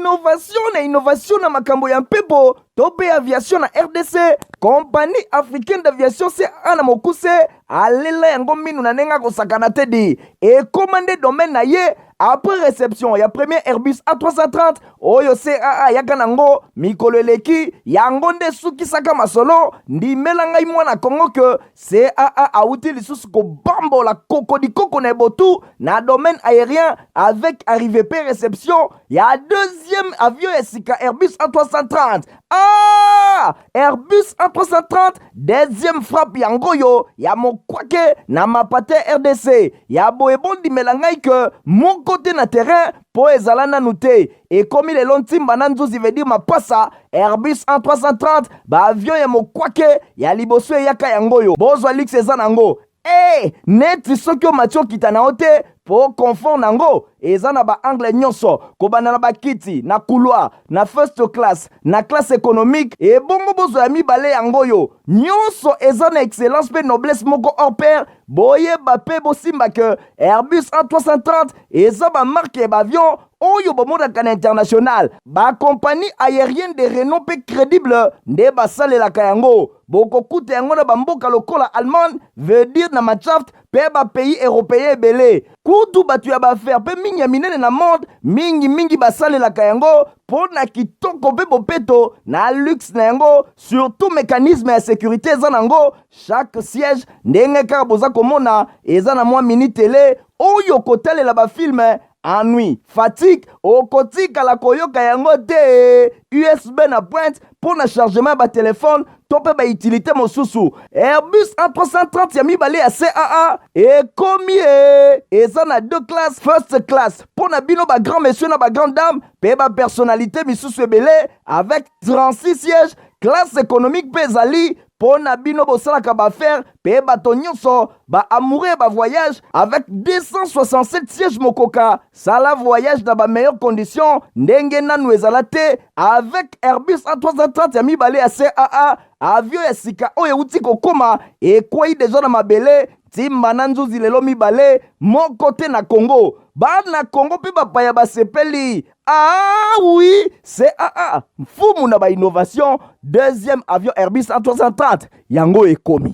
Innovation na innovation na makambo ya mpepo to mpe aviation na RDC, Compagnie africaine d'aviation CAA na mokuse alela yango minu na ndenge akosakana te di ekoma nde domaine na ye après réception ya premier Airbus A330 oyo CAA ayaka nango mikolo eleki. Yango nde esukisaka masolo. Ndimela ngai mwana Kongo ke CAA awuti lisusu kobambola kokodikoko na ebotu na domaine aérien avec arrivée pe réception ya deuxième avion ya sika Airbus A330. Ah! Airbus A330 deuxième frappe yango oyo ya mokwake na mapate RDC ya boye. Bondimela ngai ke moko te na terrain mpo ezala nanu te. Ekomi lelo ntimba na nzuzi, veut dire mapasa. Airbus A330, baavion ya mokwake ya liboso eyaka yango oyo. Bozwa luxe eza nango e neti soki omati okita na yo te mpo confort nango eza na baangle nyonso, kobanda na bakiti na couloir, na first class, na classe économique. Ebongo bozwa ya mibale yango oyo nyonso eza na excellence mpe noblesse moko hors pair. Boyeba mpe bosimba ke Airbus A330 eza bamarque ya baavion oyo bomonaka na international. Bacompagnie aérienne de renom mpe crédible nde basalelaka yango. Bokokuta yango na bamboka lokola Allemagne, veut dire na Mannschaft, mpe bapays européen ebele. Kutu bato ya baaffaires mpe mingi ya minene na monde mingimingi basalelaka yango mpo na kitoko mpe bopeto na luxe na yango. Surtout mécanisme ya sécurité eza nango. Chaque siège, ndenge kaka boza komona, eza na mwa mini télé oyo kotalela bafilm. Ennui, fatigue okotikala koyoka yango te. USB na pointe mpo na chargement ya batelefone to mpe bautilité mosusu. Airbus A330 ya mibale ya CAA ekomi e eza na deux classes: first class mpo na bino bagrand monsieur na bagrand dame mpe bapersonnalité misusu ebele avec 36 sièges. Classe économique mpe ezali mpo na bino bosalaka baaffaires mpe bato nyonso baamoureux ya bavoyage avec 267 sièges. Mokoka sala voyage na bameilleures conditions ndenge nanu ezala te avec Airbus A330 ya mibale ya CAA. Avion ya sika oyo euti kokóma, ekwei deja na mabele ntimba na nzuzi lelo mibale moko te na Congo. Bana Congo mpe bapaya basepeli. Ah oui, CAA mfumu na bainnovation. Deuxième avion Airbus A330 yango ekomi.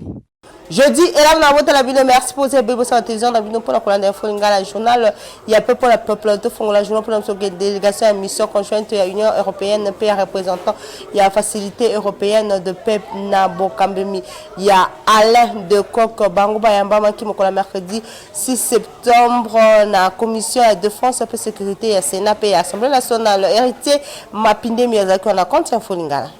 Jeudi elamu na botala bino. Merci pour ebe bosala télévision na bino mpona kolanda Info Lingala, journal ya pe mpona peuple. Tofongola journal mpona biso. Délégation ya mission conjointe ya Union européenne mpe ya représentant ya Facilité européenne de paix na bokambemi ya Alain de Coq, bango bayambamaki mokolo ya mercredi 6 septembre na commission ya défense mpe sécurité ya Sénat mpe ya Assemblée nationale. Héritier Mapindemi azalaki wana, compte Info Lingala.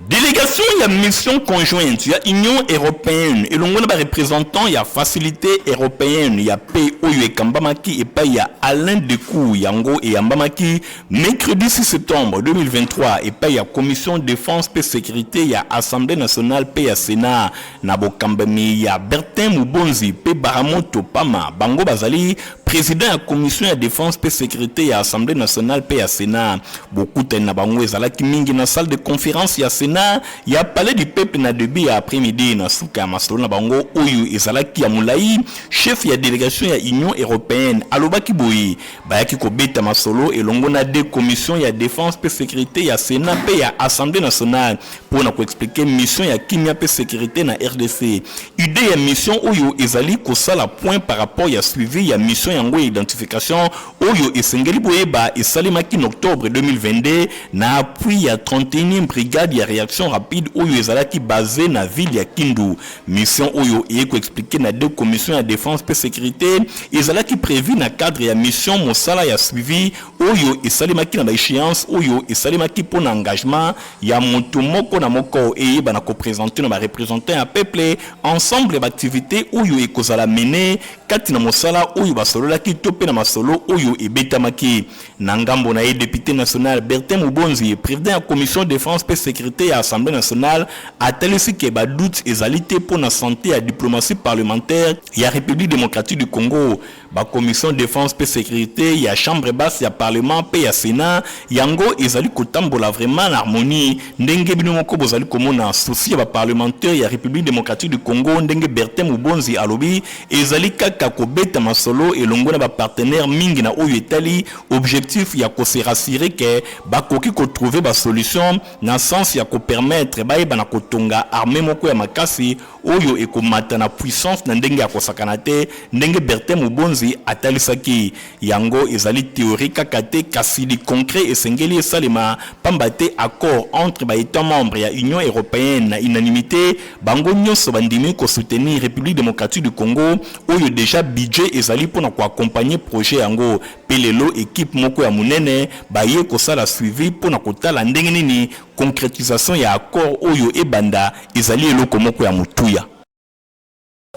Délégation ya mission conjointe ya Union européenne elongo na bareprésentant ya Facilité européenne ya paix oyo ekambamaki epai ya Alain Decour, yango eyambamaki mercredi 6 septembre 2023 epai ya commission défense mpe sécurité ya Assemblée nationale mpe ya Sénat na bokambami ya Bertin Mubonzi mpe Baramoto Pama. Bango bazali président ya commission ya défense mpe sécurité ya Assemblée nationale mpe ya Sénat. Bokutani na bango ezalaki mingi na salle de conférence ya Sénat ya Palais du Peuple na début ya après-midi. Na suka ya masolo na bango oyo ezalaki ya molai, chef ya délégation ya Union européenne alobaki boye: bayaki kobeta masolo elongo na deux commission ya défense mpe sécurité ya Sénat mpe ya Assemblée nationale mpo na koexpliquer mission ya kimia mpe sécurité na RDC. Idée ya mission oyo ezali kosala point par rapport ya suivi ya mission yango ya identification oyo esengeli boyeba esalemaki na octobre 2022 na appui ya 31e brigade ya réaction rapide oyo ezalaki basé na ville ya Kindu. Mission oyo eye koexpliquer na deux commission ya défense mpe sécurité ezalaki prévu na cadre ya mission mosala ya suivi oyo esalemaki na baéchéance oyo esalemaki mpo na engagement ya moto moko na moko eyeba na koprésenter na bareprésentant ya peuple ensemble ya baactivité oyo ekozala mene kati na mosala oyo basololaki to mpe na masolo oyo ebetamaki. Na ngambo na ye, député national Bertin Mubonzi, président ya commission défense mpe sécurité ya Assemblée nationale, atalisi ke badoute ezali te mpo na santé ya diplomatie parlementaire ya République démocratique du Congo. Bacommission défense mpe sécurité ya chambre basse ya parlement mpe ya Sénat, yango ezali kotambola vraiment na harmonie ndenge bino moko bozali komona. Souci ya baparlementaire ya République démocratique du Congo, ndenge Bertin Mubonzi alobi, ezali kaka kaka kobeta masolo elongo na ba partenaires mingi na oyo etali objectif ya ko se rassurer que bakoki ko trouver ba solutions na sens ya ko permettre bayeba na kotonga armee moko ya makasi oyo ekomata na puissance na ndenge ya kosakana te, ndenge Bertin Mubonzi atalisaki. Yango ezali theorie kaka te kasi du concret esengeli esalema pamba te accord entre ba Etats membres ya Union europeenne na unanimite bango nionso bandimi ko soutenir Republique democratique du Congo oyo dejà budget ezali mpo na ko accompagner projet yango mpe lelo equipe moko ya monene baye kosala suivi mpo na kotala ndenge nini concretisation ya accord oyo ebanda ezali eloko moko ya motuya.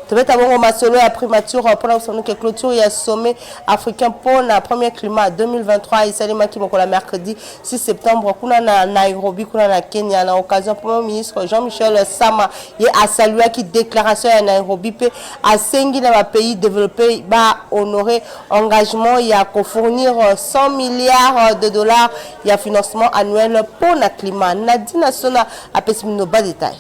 Tobeta bongo masolo ya primature mpona kosanuke clôture ya sommet africain mpona premier climat 2023 esalemaki mokolo ya mercredi 6 septembre kuna na Nairobi, kuna na Kenya. Na occasion, premier ministre Jean-Michel Sama ye asaluaki déclaration ya Nairobi mpe asengi na bapays développé bahonorer engagement ya kofournir 100 milliards de dollars ya financement annuel mpona climat. Nadina Sona apesi bino badétail.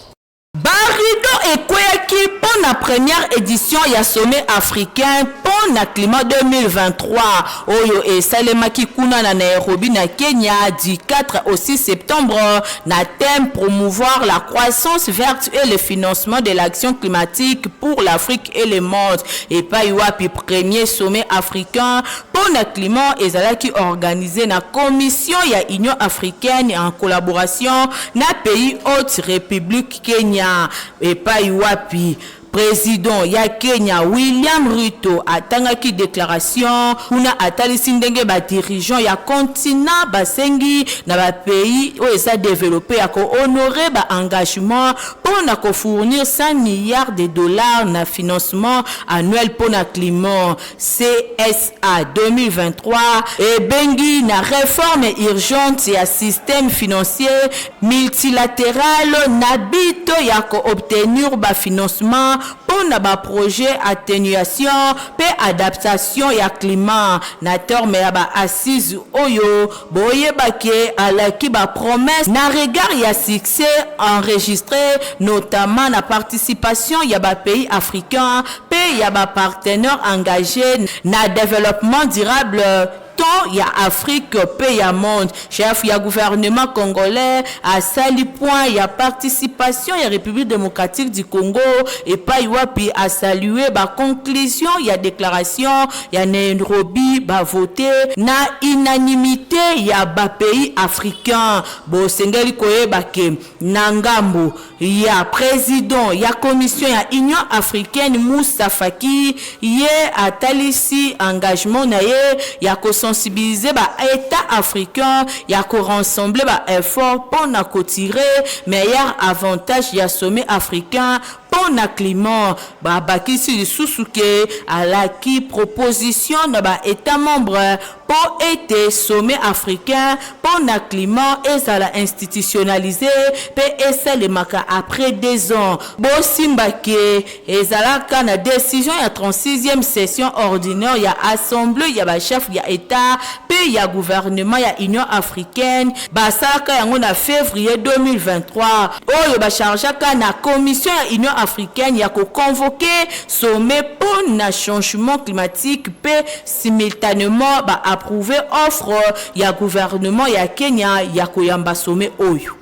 Barideau ekweyaki mpo na première édition ya sommet africain mpo na climat 2023 oyo esalemaki kuna na Nairobi, na Kenya, du 4 au 6 septembre, na thème "Promouvoir la croissance verte et le financement de l'action climatique pour l'Afrique et le monde", epai wapi premier sommet africain mpo na climat ezalaki organisé na commission ya Union africaine en collaboration na pays hôte, République Kenya, epai wapi président ya Kenya William Ruto atangaki déclaration. Kuna atalisi ndenge badirigeant ya continent basengi na bapays oyo eza développé ya kohonorer baengagement mpo na kofournir 5 milliards de dollars na financement annuel mpo na climat. CSA 2023 ebengi na réforme urgente ya système financier multilatéral na bito ya koobtenir bafinancement mpo na baprojet atténuation mpe adaptation ya climat. Na terme ya baassise oyo, boyebaki alaki bapromesse na regard ya succès enregistré, notamment na participation ya bapays africains mpe ya bapartenaire engagé na développement durable, tant ya Afrique mpe ya monde. Chef ya gouvernement congolais asali point ya participation ya République démocratique du Congo, epai wapi asalue baconclusion ya déclaration ya Nairobi bavote na unanimité ya bapays africain. Bosengeli koyeba ke na ngambo ya président ya commission ya Union africaine, Moussa Faki, ye atalisi engagement na ye ya kosensibiliser baétat africain ya korassembler baeffort mpo na kotirer meilleur avantage ya sommet africain mpo na climat. Babakisi lisusu ke alaki proposition na baétat membre mpo ete sommet africain mpo na climat ezala institutionnalisé mpe esalemaka après 2 ans. Bosimba ke ezalaka na décision ya 36e session ordinaire ya assemblée ya bachef ya état mpe ya gouvernement ya Union africaine, basalaka yango na février 2023, oyo bachargeaka na commission ya Union africaine ya koconvoquer sommet mpo na changement climatique mpe simultanément baapprouve offre ya gouvernement ya Kenya ya koyamba sommet oyo.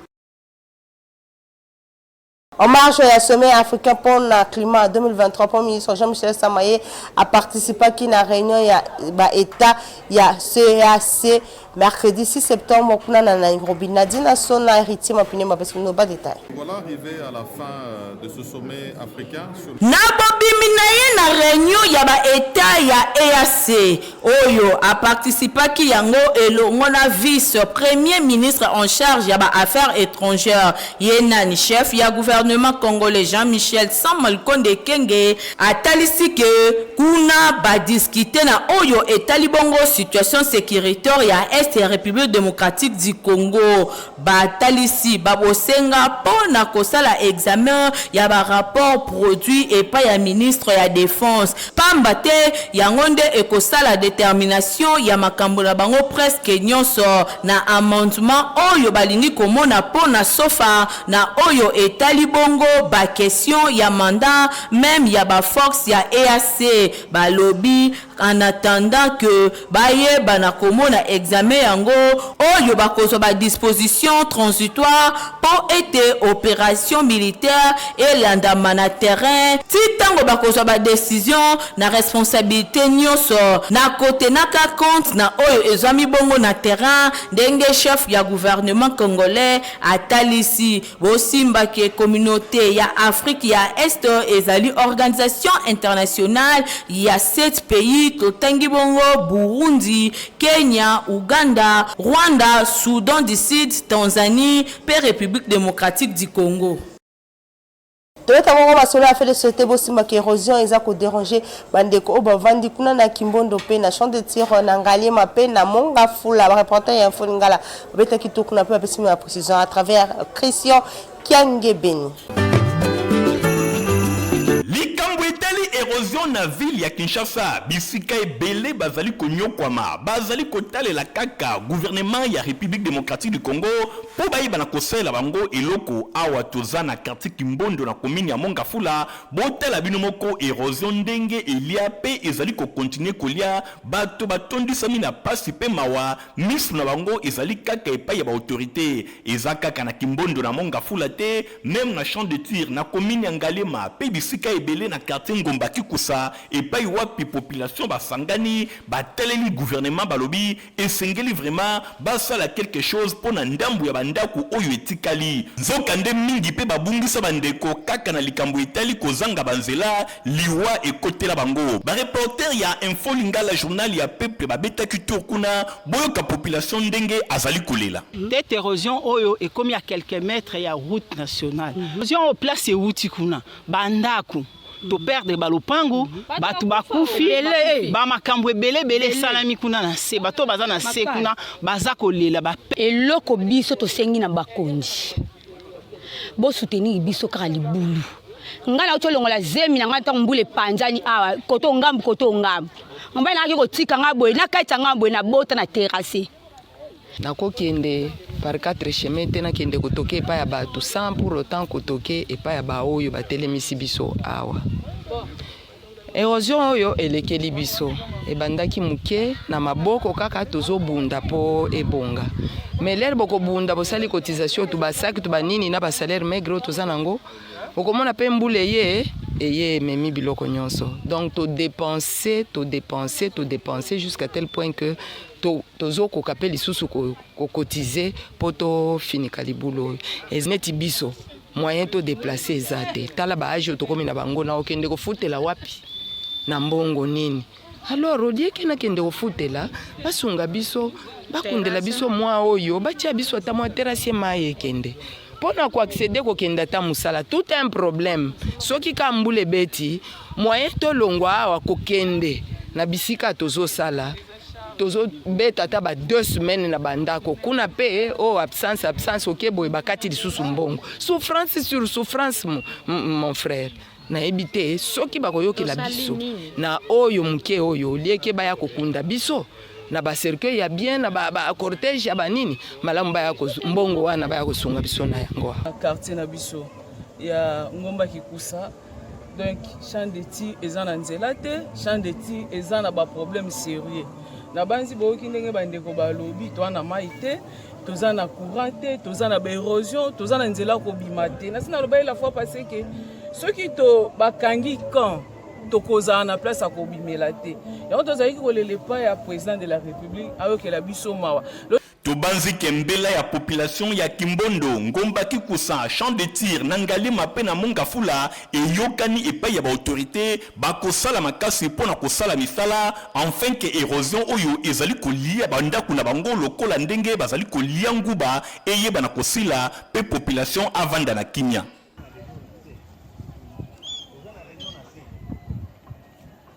En marge ya sommet africain pour le climat 2023, Premier ministre Jean-Michel Sama ye aparticipé à la réunion ya ba état ya CEAC mercredi 6 septembre kuna na Nairobi. Nadina Sona, Héritier Mapine parce que nous pas détails. Voilà, arrivé à la fin de ce sommet africain sur Na bobimi na ye na réunion ya baétat ya EAC oyo aparticipaki yango elongo na vice premier ministre en charge ya baaffaires étrangères, ye nani, chef ya gouvernement congolais Jean-Michel Sama Lukonde Kenge, atalisi ke kuna badiscuter na oyo etali bongo situation sécuritaire ya Est ya Republique democratique du Congo. Batalisi ba bosenga mpo na kosala examen ya ba rapports produits epai ya ministre ya Defense, pamba te yango nde ekosala determination ya makambo na bango presque nionso na amendement oyo balingi komona mpo na sofa na oyo etali bongo ba questions ya mandat meme ya ba forces ya EAC. Balobi en attendant que bayeba na komona examen yango oyo bakozwa ba dispositions transitoires mpo ete operation militaire elandama na terrain ti tango bakozwa ba decisions na responsabilite nionso na kotenaka compte na oyo ezwami bongo na terrain ndenge chef ya gouvernement congolais atalisi. Bosimba que Communaute ya Afrique ya Est ezali organisation internationale ya sept pays, totangi bongo Burundi, Kenya, Ouganda, Rwanda, Soudan du Sud, Tanzanie mpe Republique democratique du Congo. Tobeta bongo masolo ya fait de société. Bosimbaka érosion eza kodéranger bandeko oyo bavandi kuna na Kimbondo mpe na Champ de Tir, na Ngaliema mpe na Mongafula. Bareporter ya Info Lingala babetaki tour kuna mpe bapesi ya précision à travers Christian Kiangebeni. Likambo etali érosion na ville ya Kinshasa, bisika ebele bazali konyokwama, bazali kotalela kaka gouvernement ya République démocratique du Congo mpo bayeba na kosalela bango eloko. Awa toza na quartier Kimbondo, na commune ya Mongafula. Botala bino moko érosion ndenge elia mpe ezali kocontinuer kolia. Bato batondisami na pasi mpe mawa, miso na bango ezali kaka epai ya baautorité. Eza kaka na Kimbondo, na Mongafula te, même na Champ de Tir, na commune ya Ngaliema, mpe bisika ebele na quartier Ngomba Kikusa, epai wapi population basangani, bateleli gouvernement, balobi esengeli vraiment basala quelque chose mpo na ndambu ya bandako oyo etikali. Nzokande mingi mpe babungisa bandeko kaka na likambo etali kozanga banzela, liwa ekotela bango. Bareporter ya Info Lingala, journal ya peuple, babetaki tour kuna. Boyoka population ndenge azali kolela. Tete érosion oyo ekomi ya quelques mètres ya route nationale. Érosion oyo, place ewuti kuna, bandako toperdre, balopango, bato bakufi, bamakambo ebele ebele esalami kuna na se. Bato baza na se kuna baza kolela. Eloko biso tosengi na bakonzi, bosoutenir biso kaka libulu. Ngai nauti olongola zemi na ngai ntango mbula epanzani awa, koto ngambu, koto ngambu. Mobali nangaki kotika ngai boye, nakatisa ngai boye, nabota na terrasse. Nakokende par quatre chemin te, nakende kotoke epai ya bato sans pour autant kotoke epai ya baoyo batelemisi biso awa. Érosion oyo elekeli biso, ebandaki moke na maboko kaka, tozobunda mpo ebonga. Mais l'heure bokobunda, bosali cotisation, to basaki to banini na basalaire maigre oyo toza nango, okomona mpe mbula eye eye ememi biloko nyonso. Donc todépenser, todépenser, todépenser jusqu'à tel point que tozokoka mpe lisusu kocotiser mpo tofinika libulu oyo. Neti biso, moyen todéplacer eza te. Tala baâge oyo tokomi na bango, na okende kofutela wapi, na mbongo nini? Alors olieke nakende kofutela, basunga biso, bakundela biso mwa oyo, batia biso ata mwa terrasse, mai ekende, mpo na koaccéder, kokende ata mosala, tout un problème. Soki ka mbula ebeti, moyen tolongwa awa kokende na bisika tozosala, tozobeta ata ba 2 semaines na bandako kuna mpe oyo, oh, absence, absence, oke boye, bakati lisusu mbongo. Souffrance sur souffrance, mon frère. Nayebi te soki bakoyokela biso na oyo moke oyo. Olieke baya kokunda biso na bacercueil ya bien, na bacortège ya banini malamu, baya mbongo wana, baya kosunga biso na yango. Quartier na biso ya Ngomba Kikusa, donc Champ de Tir eza na nzela te. Champ de Tir eza na baproblème sérieux. Na banzi boyoki ndenge bandeko balobi, toza na mai te, toza na courant te, toza na baérosion, toza na nzela kobima te. Nasi nalobaki la fois passée ke soki to bakangi camp, tokozala na place ya kobimela te. Yango tozalaki kolela epai ya président de la République ayokela biso mawa. Tobanzi mbela ya population ya Kimbondo, Ngomba Kikusa, Champ de Tir, na Ngaliema mpe na Mongafula eyokani epai ya baautorité, bakosala makasi mpo na kosala misala afin ke érosion oyo ezali kolia bandako na bango lokola ndenge bazali kolia nguba eyeba na kosila mpe population avanda na kimia.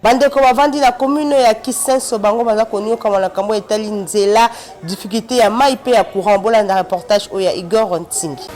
Bandeko bavandi na commune ya Kisenso bango baza koniokama na kambo etali nzela, difficulté ya mayi pe ya courant. Bolanda reportage oyo ya Igor Ntingi.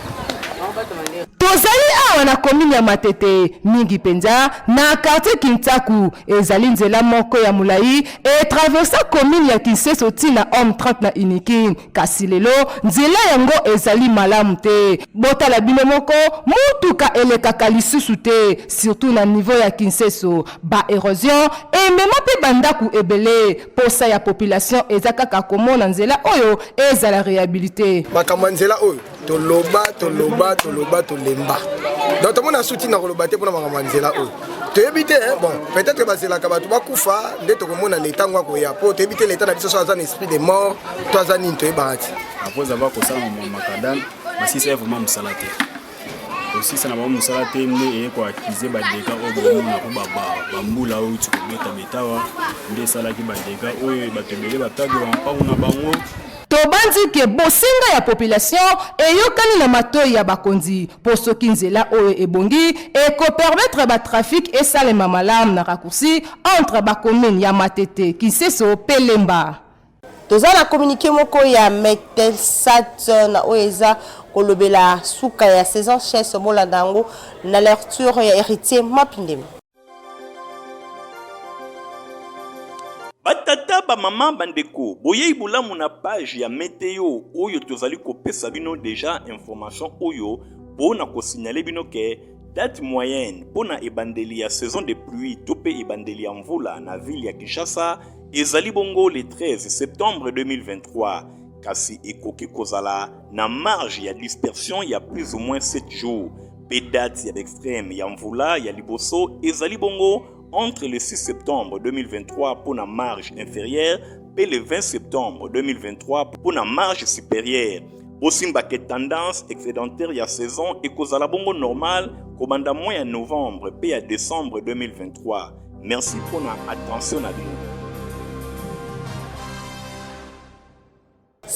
Tozali awa na commune ya Matete, mingi mpenza na quartier Kintsaku. Ezali nzela moko ya molayi e traversa commune ya Kinseso ti na Home 30 na Unikin. Kasi lelo nzela yango ezali malamu te. Botala bino moko, motuka elekaka lisusu te, surtout na niveau ya Kinseso. Ba erosion emema mpe ba ndaku ebele. Posa ya population eza kaka komona nzela oyo ezala rehabilite. Makambo ya nzela oyo toloba toloba toloba tolemba, donc tomona su ntina koloba te mpona makambo ya nzela oyo toyebi te. Bon, peut-être bazelaka bato bakufa nde tokomona leta ngo akoya, mpo toyebi te leta na biso so aza na esprit de mort to aza nini, toyebaka te. Après avoir kosala macadam, basisa ye vraiment mosala te, kosisa na bango mosala te nde eye koakize badega oyo bomona, mpo bambula oyo euti kobeta betawa nde esalaki badega oyo, bato ebele baperdre bampango na bango. Tobanzi ke bosenga ya population eyokani na matoi ya bakonzi, mpo soki nzela oyo ebongi, ekopermettre batrafic esalema malamu na raccourci entre bacommune ya Matete, Kinseso mpe Lemba. Toza na communiqué moko ya Metelsat na oyo eza kolobela suka ya saison chasse. Bolanda yango na lecture ya Héritier Mapindemi. Batata, bamama, bandeko, boyei bolamu na page ya meteo oyo tozali kopesa bino deja information oyo mpo na kosignale bino ke date moyenne mpo na ebandeli ya saison de pluie to mpe ebandeli ya mvula na ville ya Kinshasa ezali bongo le 13 septembre 2023, kasi ekoki kozala na marge ya dispersion ya plus ou moins 7 jours. Mpe date ya extrême ya mvula ya liboso ezali bongo entre le 6 septembre 2023 mpo na marge inférieure mpe le 20 septembre 2023 mpo na marge supérieure. Bosimbake tendance excédentaire ya saison ekozala bongo normal kobanda mois ya novembre mpe ya décembre 2023. Merci mpo na attention na bino.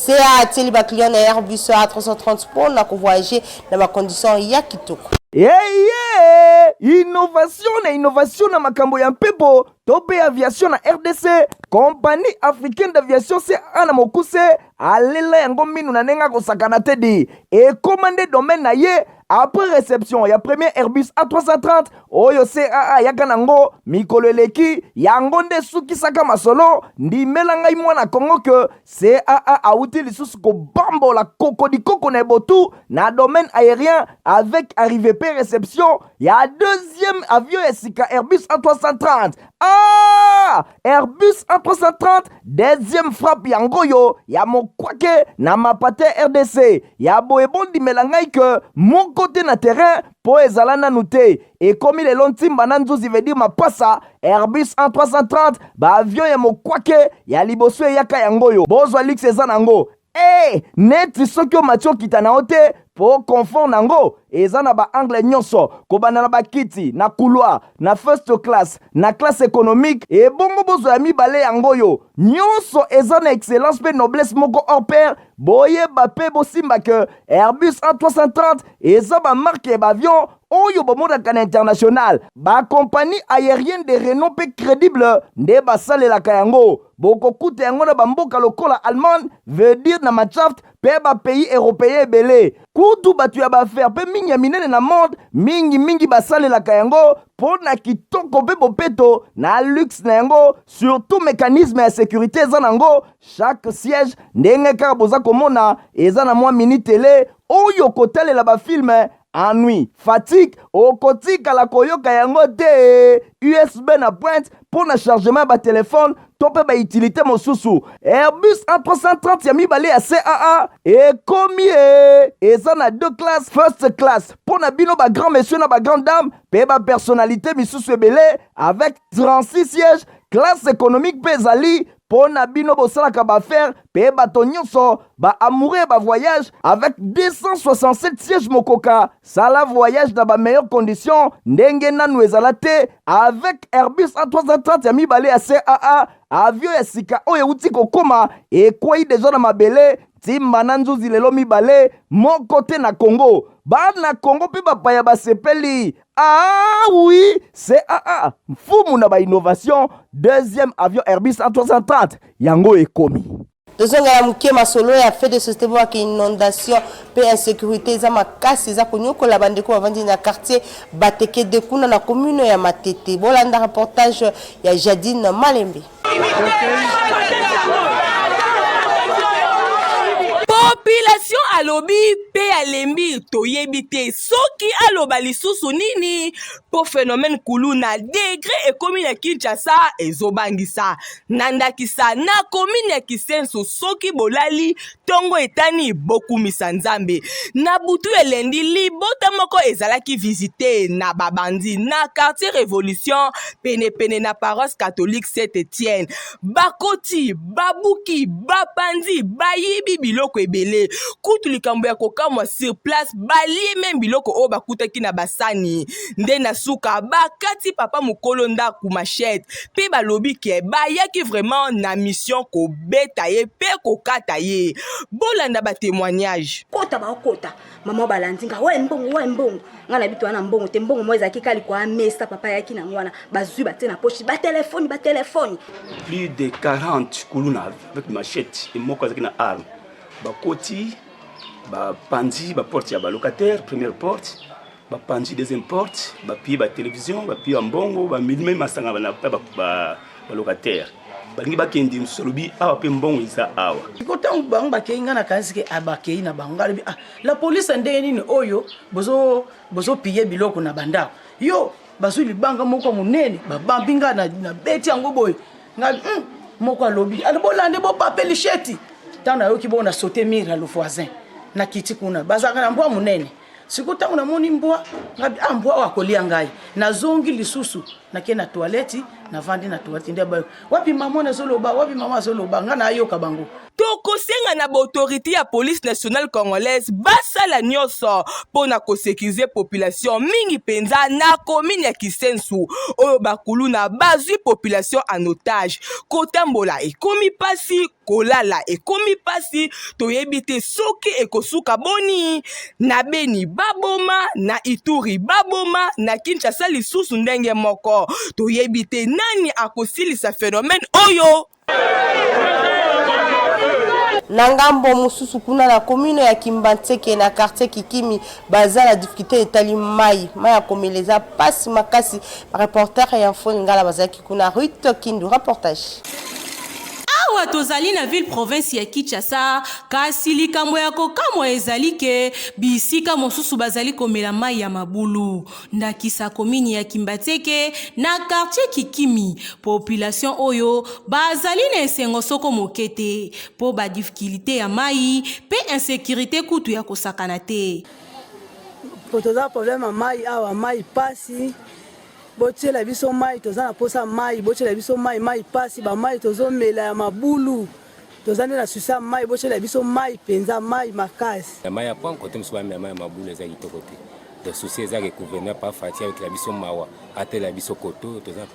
CA atieli ba client na Airbus A330 mpo na kovoyage na ba conditions ya kitoko. Eye innovation na innovation na makambo ya mpepo to mpe aviation na RDC, Compagnie africaine d'aviation CAA na mokuse alela yango minu na ndenge akosakana te di ekoma nde domaine na ye. Après réception ya premier Airbus A330 oyo CAA ayaka nango mikolo eleki, yango nde esukisaka masolo. Ndimela ngai mwana Congo ke CAA awuti lisusu kobambola kokodikoko na ebotu na domaine aérien avec arrivée pe réception ya deuxième avion ya sika Airbus A330. Ah! Airbus A330 deuxième frappe yango oyo ya mokwake na mapate RDC ya boye. Bondimela ngai ke moko te na terrain mpo ezala nanu te, ekomi lelo ntimba na nzuzi, veut dire mapasa. Airbus A330, baavion ya mokwake ya liboso eyaka yango oyo. Bozwa luxe eza nango e neti soki omati okita na yo te, mpo confort nango eza na baangle nyonso, kobanda na bakiti na couloir, na first class, na classe économique. Ebongo bozwa ya mibale yango oyo, nyonso eza na excellence mpe noblesse moko hors pair. Boyeba mpe bosimba ke Airbus A330 eza bamarke ya baavion oyo bomonaka na international. Bakompagnie aérienne de renom mpe crédible nde basalelaka yango. Bokokuta yango na bamboka lokola Allemagne, veut dire na Mannschaft, mpe bapays européen ebele. Kutu bato ya baaffaire mpe mingi ya minene na monde mingimingi basalelaka yango mpo na kitoko mpe bopeto na luxe na yango, surtout mécanisme ya sécurité eza nango. Chaque siège, ndenge kaka boza komona, eza na mwa mini tele oyo kotalela bafilme. Ennui, fatigue okotikala koyoka yango te. USB na pointe mpo na chargement ya batelefone to mpe bautilité mosusu. Airbus A330 ya mibale ya CAA ekomi e eza na deux classes: first class mpo na bino bagrand monsieur na bagrand dame mpe bapersonnalité misusu ebele avec 36 sièges. Classe économique mpe ezali mpo na bino bosalaka baaffaire mpe bato nyonso baamoureux ya bavoyage avec 267 sièges. Mokoka sala voyage na bameilleure condition ndenge nanu ezala te avec Airbus A330 ya mibale ya CAA. Avion ya sika oyo euti kokoma ekwei deja na mabele ntimba na nzuzi lelo mibale moko te na Congo. Bana Congo mpe bapaya basepeli. Ah oui, CAA, mfumu na ba innovation, deuxième avion Airbus A330 yango ekomi. Tozongela moke masolo ya fait de société bwaka inondation mpe insécurité eza makasi eza konyokola bandeko bavandi na quartier Batekede kuna na commune ya Matete. Bolanda reportage ya Jadine Malembe. Population alobi pe alembi toyebi te soki aloba lisusu nini po phenomène kuluna degre ekomi na Kinshasa ezobangisa na ndakisa na commune ya Kisenso soki bolali tongo etani bokumisa Nzambe na butu ya lundi libota moko ezalaki visite na babandi na quartier Revolution penepene na paroisse catholique Saint Etienne bakoti babuki bapanzi bayibi biloko ebele kutu likambo ya kokamwa sur place balie meme biloko oyo bakutaki na basani nde na suka bakati papa mokolo ndako machete mpe balobi ke bayaki vraiment na mission kobeta ye mpe kokata ye bolanda batémoignage kota bakota mama balandi nga waye mbongo waye mbongo nga na bitu wana mbongo te mbongo moko ezalaki kaka likolo ya mesa papa ayaki nango wana bazwi batie na poche batelefoni batelefoni plus de 40 kuluna avec machette et moko azalaki na arme bakoti bapanzi baporte ya balocataire première porte bapanzi deuxième porte bapie batelevizio bapie bambongo bamilime masanga na balocataire balingi bakende mosusu alobi awa mpe mbongo eza awa siko ntango bango bakei ngai nakanisi ke ah, bakei na bango ngai alobi ah, la police ya ndenge nini oyo bozopiye biloko na bandako yo bazwi libanga moko monene babambi ngai nabeti yango boye ngai hmm, moko alobi alo bolande bopape lisheti ntango nayoki bongo na saute mire ya le voisin nakiti kuna bazalaka na mbwa monene sikoyo ntango namoni mbwa ngabi ah mbwa oyo akolia ngai nazongi lisusu nake na toilette navandi na toilette nde bayo wapi mama nazoloba wapi mama azoloba ngai nayoka bango Tokosenga na ba autorites ya police nationale congolaise basala nionso mpo na ko securiser population mingi mpenza na commune ya Kisensu oyo ba kuluna bazwi population en otage. Kotambola ekomi pasi, kolala ekomi pasi, toyebi te soki ekosuka boni. Na Beni baboma, na Ituri baboma, na Kinshasa lisusu ndenge moko. Toyebi te nani akosilisa phenomène oyo. Na ngambo mosusu kuna na commune ya Kimbanseke na quartier Kikimi baza na difficulté etali mai mai ya komela eza pasi makasi. Ba reporter ya Info Lingala bazalaki kuna. Ruth Kindu reportage. Awa tozali na ville province ya Kinshasa, kasi likambo ya kokamwa ezali ke bisika mosusu bazali komela mai ya mabulu. Ndakisa komini ya Kimbatseke na quartier Kikimi, population oyo bazali na esengo soko moke te po ba difficultes ya mayi pe insecurite kutu ya kosakana te. Po toza problème ya mayi awa, mayi pasi, botiela biso mayi, toza na posa mayi, botiela biso mayi, mayi pasi, ba mayi tozomela ya mabulu, toza nde na souci ya mayi, botiela biso mayi penza, mayi makasi. Ya mayi ya pont kote mosusu bamela mayi ya mabulu eza kitoko te. Donc souci eza ke gouverneur pa Fatshi ayokela biso mawa atela biso koto toza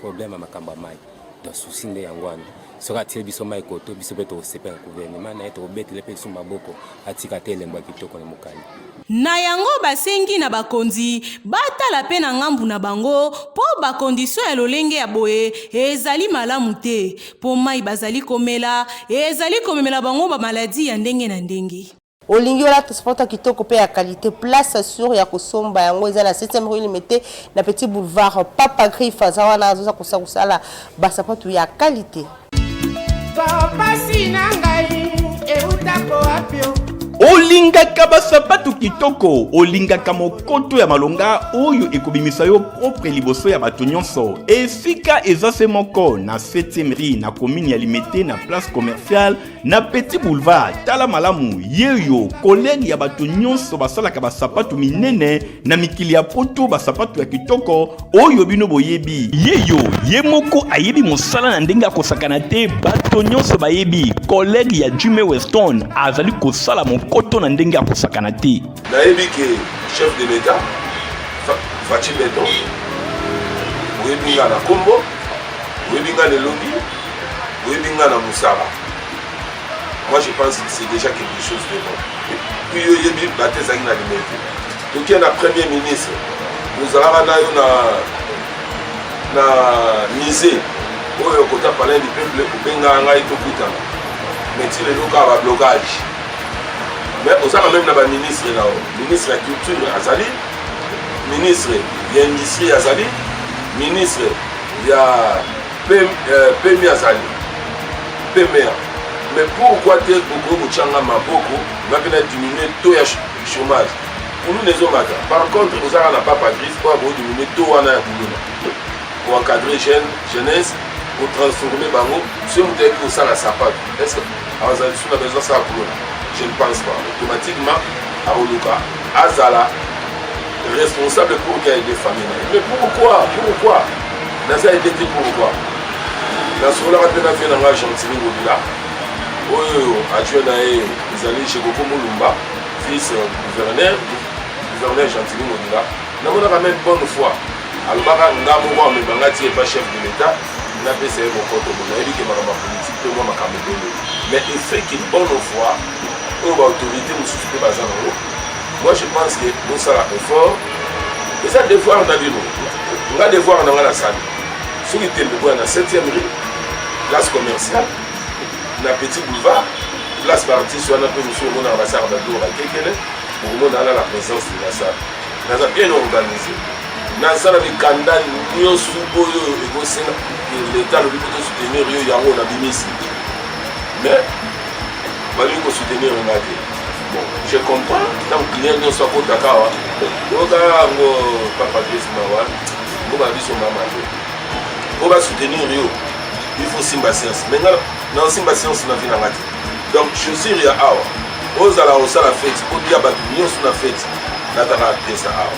problème ya makambo ya mai. Donc souci nde yango wana. Soki atieli biso mai koto biso mpe tokosepela na gouvernement na ye tokobetela mpe biso maboko atika te elembo ya kitoko na mokanda. Na yango basengi na bakonzi batala pe na ngambu na bango po ba conditions ya lolenge ya boye ezali malamu te po mayi bazali komela ezali komemela bango ba maladies ya ndenge na ndenge. Olingi olata sapato ya kitoko pe ya qualite, place sur ya kosomba yango eza na 7e rue Limete na petit boulevard Papa Griffe aza wana azoza kosa kosala ba sapato ya qualite. Pasi na ngai eutako wapi o? Olingaka basapatu kitoko, olingaka mokoto ya malonga oyo ekobimisa yo propre liboso ya bato nyonso. Esika eza se moko na 7e rue na commune ya Limete na place commerciale Na Petit Boulevard, tala malamu yeyo collègue ya bato nyonso basalaka basapatu minene na mikili ya poto, basapatu ya kitoko oyo bino boyebi. Yeyo ye moko ayebi mosala na ndenge ya kosakana te, bato nyonso bayebi collègue ya Jimmy Weston azali kosala mokoto na ndenge ya kosakana te. Nayebi ke chef de l'Etat Fatshi Beton, oyebi nga na kombo, oyebi nga na elongi. Oyebi nga na mosala. Moi je pense que c'est déjà quelque chose de bon. Et puis yo oyebi bato ezalaki na limete. Tokie na premier ministre. Tozalaka na yo na na musée oyo kota palais du peuple obengaka ngai tokutana. Mais ti lelo kaka ba blocage. Mais ozaka meme na ba ministre na yo. Ministre ya culture azali, ministre ya industrie azali, ministre ya pemi azali pemea. Mais pourquoi te okoki kotya nga maboko nga mpe na diminue taux ya chômage? Kuluna ezomata. Par contre ozaka na papa Griffe oyo akodiminuer taux wana ya kuluna, koencadre jeune jeunesse, kotransforme bango. Soki moto ayebi kosala sapato, est ce que azala lisusu na besoin asala kuluna? Je ne pense pas. Automatiquement akoluka azala responsable pour qu'il aide famille na ye. Mais pourquoi, pourquoi naza aide te? Pourquoi? Nasololaka mpe na vie na ngai Gentili Ngobila, oyo adjoint na ye ezali Jekoko Mulumba, vice gouverneur, gouverneur Gentili Ngobila. Namonaka même bonne foi, alobaka nga moko amema nga ti epa chef de l'État, napesa ye mokoto. Bo nayebi ke makambo ya politike mpe mwa makambo ebele, mais effet ke bonne foi oyo baautorité mosusu mpe baza nango, moi je pense que bosala effort, eza devoir na bino. Nga devoir na nga nasali. Soki tembe, boya na 7e rue, place commerciale, na petit boulevard, place baartiste wana mpe mosusu omonaka basalaka babiloko bakekele, bokomona wana la présence de la salle. Naza bien organisé, naza na mikanda nyonso oyo ekosenga leta alobi mpo tosoutenir yo, yango nabimisi. Mais balingi kosoutenir nga te. Bon, je comprends. Ntango client nyonso akotaka awa, oyoka yango papa Grace mawa mboka na biso mama te. Mpo basoutenir yo, il faut simba science. Mais nga naosimba science na vie na nga te. Donc chaussure ya awa, ozala osala feti, otia bato nyonso na feti, lataka pièce awa.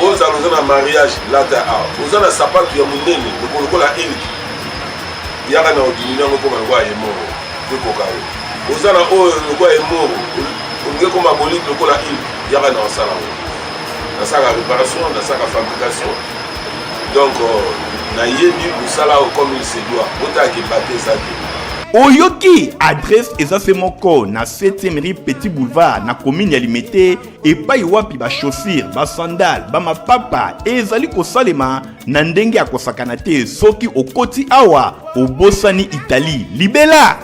Ozala oza na mariage, lata awa. Oza na sapatu ya monene lokola eliki, yaka na odimini yango ekoma lokola ye moko po ekoka yo. Oza na oyo lokola ye moko, olingi ekoma bolite lokola ile, yaka na osala yango. Nasalaka réparation, nasalaka fabrication. Donc nayebi mosala oyo comme il se doit. Botalaka ebate eza te. Oyoki adresse eza se moko na 7e rue, petit boulevard, na commune ya Limete, epai wapi bachaussure, basandale, bamapapa ezali kosalema na ndenge ya kosakana te. Soki okoti awa, obosani Italie libela.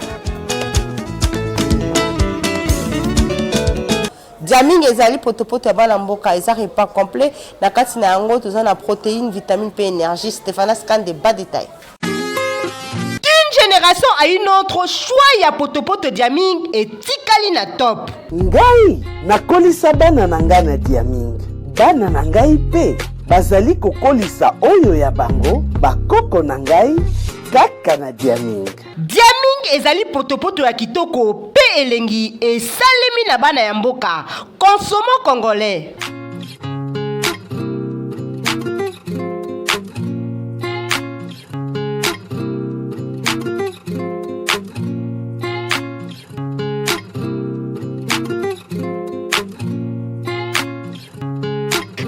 Diaming ezali potopoto ya bana mboka, eza repas complet. Na kati na yango toza na protéine, vitamine mpe énergie. Stéphanas Kande, ba détail. D'une génération à une autre, choix ya potopoto Diaming etikali na top. Ngai nakolisa bana na ngai na Diaming, bana na ngai mpe bazali kokolisa oyo ya bango bakoko na ngai kaka na Diaming. Diaming ezali potopoto ya kitoko mpe elengi, esalemi na bana ya mboka. Consommons congolais.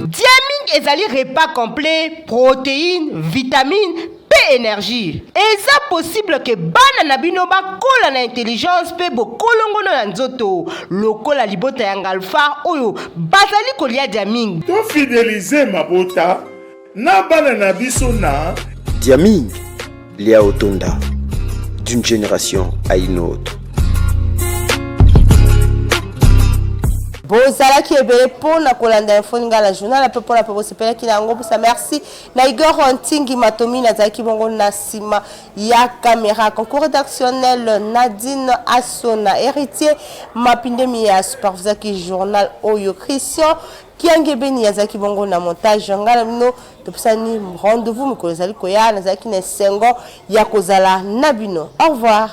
Diaming ezali repas complet, protéines, vitamines mpe énergie. Eza possible ke bana na bino bakola na intelligence mpe bokolongono ya nzoto lokola libota ya Ngalfa oyo bazali kolia Diaming. Tofidelize mabota na bana na biso na Diaming, lia otonda, d'une génération à une autre. Bozalaki ebele mpona kolanda Info Lingala journal mpe mpona mpe bosepelaki na yango. Mposa merci na Igor Ntingi Matomi, nazalaki bongo na nsima ya caméra. Concours rédactionnel, Nadine Asona. Héritier Mapindemi ya supervisaki journal oyo. Christian Kiangebeni azalaki bongo na montage. Ngai na bino topesani rendez-vous mikolo ezali koya. Nazalaki na esengo ya kozala na bino. Au revoir.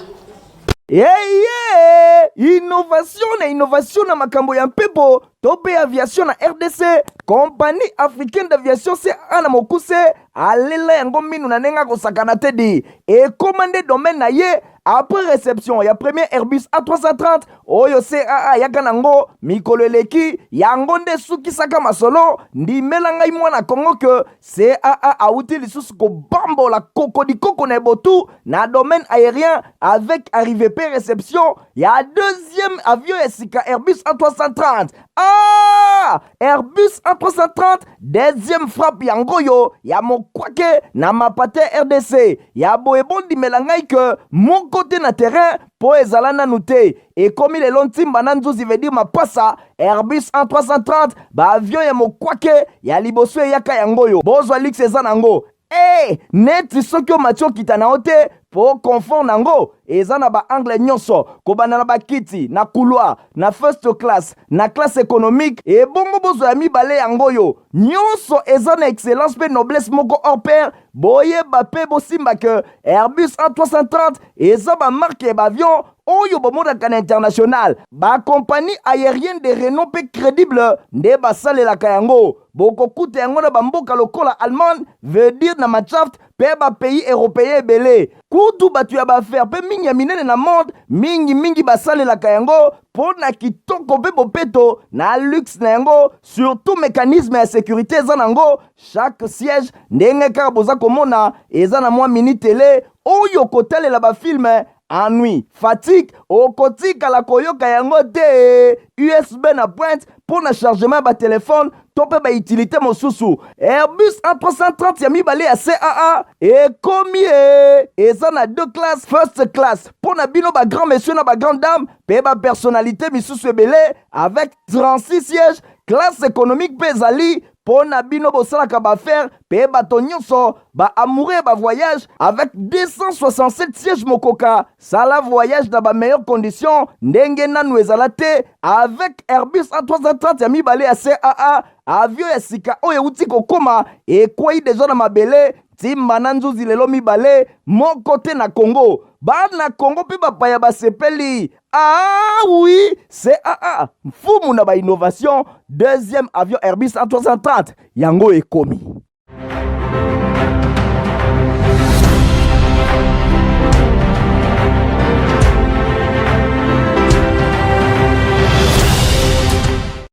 Eye, innovation na innovation na makambo ya mpepo. to mpe aviation na rdc, Compagnie africaine d'aviation caa na mokuse, alela yango minu na ndenge akosakana te di ekoma nde domaine na ye après réception ya premier Airbus A330 oyo CAA ayaka nango mikolo eleki. Yango nde esukisaka masolo. Ndimela ngai mwana Congo ke CAA awuti lisusu kobambola kokodikoko na ebotu na domaine aérien avec arrivée pe réception ya deuxième avion ya sika Airbus A330. Ah! Airbus A330 deuxième frappe yango oyo ya mokwake na mapate RDC ya boye. Bondimela ngai ke moko te na terrain mpo ezala nanu te. Ekomi lelo ntimba na nzuzi, veut dire mapasa. Airbus A330, baavion ya mokwake ya liboso eyaka yango oyo. Bozwa luxe eza nango e neti soki omati okita na yo te, mpo confort nango eza na baangle nyonso, kobanda na bakiti na couloir, na first class, na classe économique. Ebongo bozwa ya mibale yango oyo, nyonso eza na excellence mpe noblesse moko hors pair. Boyeba mpe bosimba ke Airbus A330 eza bamarque ya baavion oyo bomonaka na international. Bacompagnie aérienne de renom mpe crédible nde basalelaka yango. Bokokuta yango na bamboka lokola Allemagne, veut dire na Mannschaft, mpe bapays européen ebele. Kutu bato ya baaffaire mpe mingi ya minene na monde mingimingi basalelaka yango mpo na kitoko mpe bopeto na luxe na yango. Surtout mécanisme ya sécurité eza nango. Chaque siège, ndenge kaka boza komona, eza na mwa mini télé oyo kotalela bafilme. Ennui, fatigue, okotikala koyoka yango te. USB na pointe mpo na chargement ya batelefone to mpe bautilité mosusu. Airbus A330 ya mibale ya CAA ekomi e eza na deux classes: first class mpo na bino bagrand monsieur na bagrand dame mpe bapersonnalité misusu ebele avec 36 sièges. Classe économique mpe ezali mpo na bino bosalaka baaffaire mpe bato nyonso baamoureux ya bavoyage avec 267 sièges. Mokoka sala voyage na bameilleure condition ndenge nanu ezala te avec Airbus A330 ya mibale ya CAA. Avion ya sika oyo euti kokóma, ekwei deja na mabele, ntimba na nzuzi lelo mibale, moko te na Congo. Bana Congo mpe bapaya basepeli. Ah oui, CAA, mfumu na bainnovation. Deuxième avion Airbus A330 yango ekomi.